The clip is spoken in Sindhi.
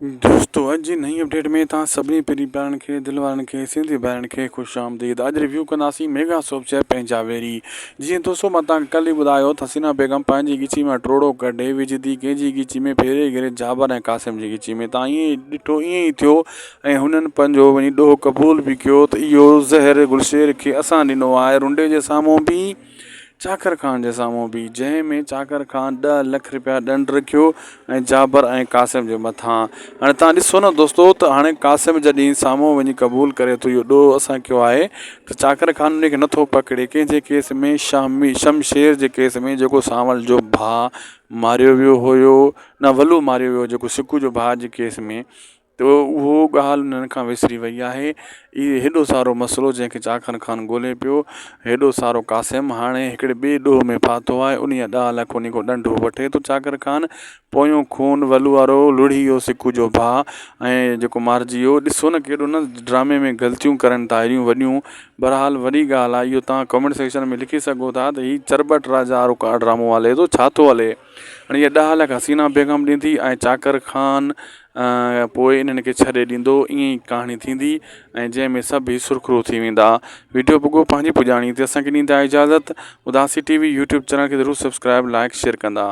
دوستو اڄ جي نئين اپڊيٽ ۾ توهان سڀني پرين پيارن کي دل وارن کي سنڌي ڀائرن کي خوش آمديد اڄ ريويو ڪنداسين ميگا سوپ چئي پنهنجا ويري جيئن دوستو مان توهان کي ڪل ئي ٻڌايو ته حسينا بيگم پنهنجي ڳچي مان ٽوڙو ڪڍي وجهي ٿي ڪنهن جي ڳچي ۾ ڦيري گهيري جابر ۽ قاسم جي ڳچي ۾ توهان ائين ئي ڏٺو ائين ئي ٿيو ۽ هنن پنهنجو وڃي ڏوهه قبول به ڪيو ته اهو زهر گلشير کي اسان ڏنو آهي رنڊي جي سامهون به چاڪر خان جي سامهون به جنهن ۾ چاڪر خان ڏهه لک رپيا ڏنڊ رکيو ۽ جابر ۽ قاسم جي مٿان هاڻي تان ڏسو نه دوستو ته هاڻي قاسم جڏهن سامهون وڃي قبول ڪري ٿو اهو ڏوهه اسان ڪيو آهي ته چاڪر خان ان کي نٿو پڪڙي ڪنهن جي ڪيس ۾ شامي شمشير جي ڪيس ۾ جيڪو سانول جو ڀاء ماريو ويو هيو نه ولو ماريو ويو جيڪو سڪو جو ڀاء جي ڪيس ۾ ته اهو ڳالهه انهن کان وسري وئي آهي. اهي هيڏو سارو مسئلو جنهن کي چاڪر خان ڳولي پيو، هيڏو سارو قاسم هاڻي هڪڙي ٻئي ڏوهه ۾ ڦاٿو آهي. انهيء ڏهه لک انهي کان ڏنڊ هو وٺي ٿو چاڪر خان. پويون خون ولو وارو لڙهي ويو سڪو جو ڀاء ۽ جيڪو مارجي ويو. ڏسو نه ڪيڏو نه ڊرامي ۾ غلطيون ڪرن ٿا اهڙيون وڏيون. بهرحال وڏي ڳالهه آهي اهو توهان ڪمينٽ سيڪشن ۾ لکي سگهو ٿا ته هي چرٻٽ راجا وارو ڪا ڊرامو هلي ٿو ڇا ٿو هلي. هاڻي اها ڏهه لک حسينا بيگم ڏيندي ۽ چاڪر خان پوء انهن کي ڇڏي ڏيندو ائين ئي ڪهاڻي ٿيندي ۽ جنهن ۾ سڀ ئي سرخرو ٿي ويندا ويڊيو پڳو پنهنجي پڄاڻي تي اسان کي ڏيندا اجازت Udasi T V YouTube channel کي ضرور سبسڪرائب لائڪ شيئر ڪندا.